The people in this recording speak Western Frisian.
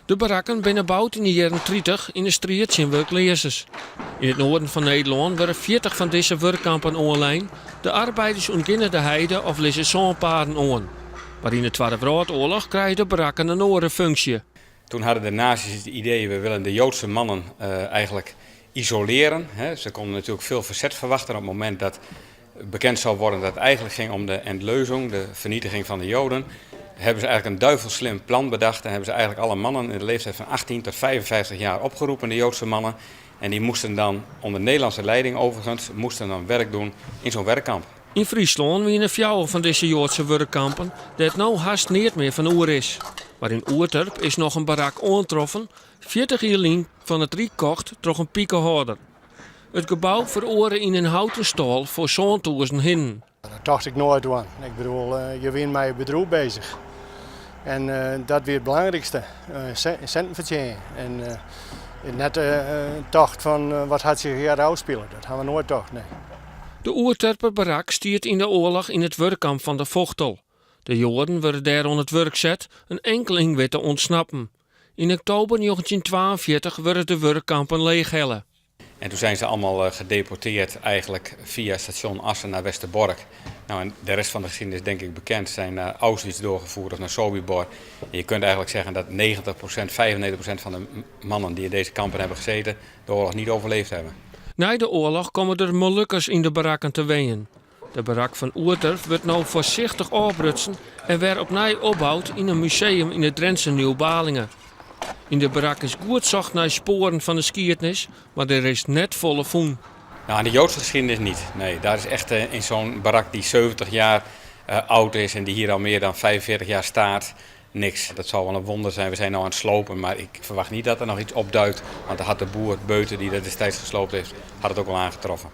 De barakken binne boud yn de jierren 30 yn de striid tsjin wurkleazens. Yn it noarden fan Nederlân wurde 40 fan dizze wurkkampen oanlein. De arbeiders ûntginne de heide of lizze sânpaden oan. Mar yn de Twadde Wrâldoarloch krije de barakken in oare funksje. Toen hadden de nazi's het idee, we willen de Joodse mannen eigenlijk isoleren. Ze konden natuurlijk veel verzet verwachten op het moment dat bekend zou worden dat het eigenlijk ging om de Endlösung, de vernietiging van de Joden. Hebben ze eigenlijk een duivelslim plan bedacht en hebben ze eigenlijk alle mannen in de leeftijd van 18 tot 55 jaar opgeroepen, de Joodse mannen. En die moesten dan, onder Nederlandse leiding overigens, moesten dan werk doen in zo'n werkkamp. Yn Fryslân wiene fjouwer fan dizze Joadse wurkkampen, dêr't no hast neat mear fan oer is. Mar yn Oerterp is noch in barak oantroffen, 40 jier lyn fan it Ryk kocht troch in pikehâlder. It gebou feroare yn in houten stâl foar 7000 hinnen. Dat tocht ik noait oan. Ik bedoel, je wiene mei it bedriuw bezich. En dat wie it belangrykste, sinten fertsjinje. En net tocht fan wat hat sich hjir ôfspile. Dat ha we noait tocht, nee. De Oerterper barak stiet yn de oarloch yn it wurkkamp fan de Fochtel. De Joaden wurde dêr oan it wurk set, in enkeling wit te ûntsnappen. Yn oktober 1942 wurde de wurkkampen leechhelle. En toen zijn ze allemaal gedeporteerd eigenlijk via station Assen naar Westerbork. Nou, en de rest van de geschiedenis denk ik bekend. Zijn naar Auschwitz doorgevoerd of naar Sobibor. En je kunt eigenlijk zeggen dat 90%, 95% van de mannen die in deze kampen hebben gezeten, de oorlog niet overleefd hebben. Nei de oarloch komme der Molukkers yn de barakken te wenjen. De barak fan Oerterp wurdt no foarsichtich ôfbrutsen en wer opnij opboud yn in museum yn it Drintse Nieuw-Balinge. Yn de barak is goed socht nei spoaren fan de skiednis, mar der is net folle fûn. Nou, de Joodse geschiedenis niet. Nee, daar is echt in zo'n barak die 70 jaar oud is en die hier al meer dan 45 jaar staat, niks. Dat zal wel een wonder zijn. We zijn nu aan het slopen, maar ik verwacht niet dat er nog iets opduikt. Want dan had de boer Beute, die dat destijds gesloopt heeft, had het ook al aangetroffen.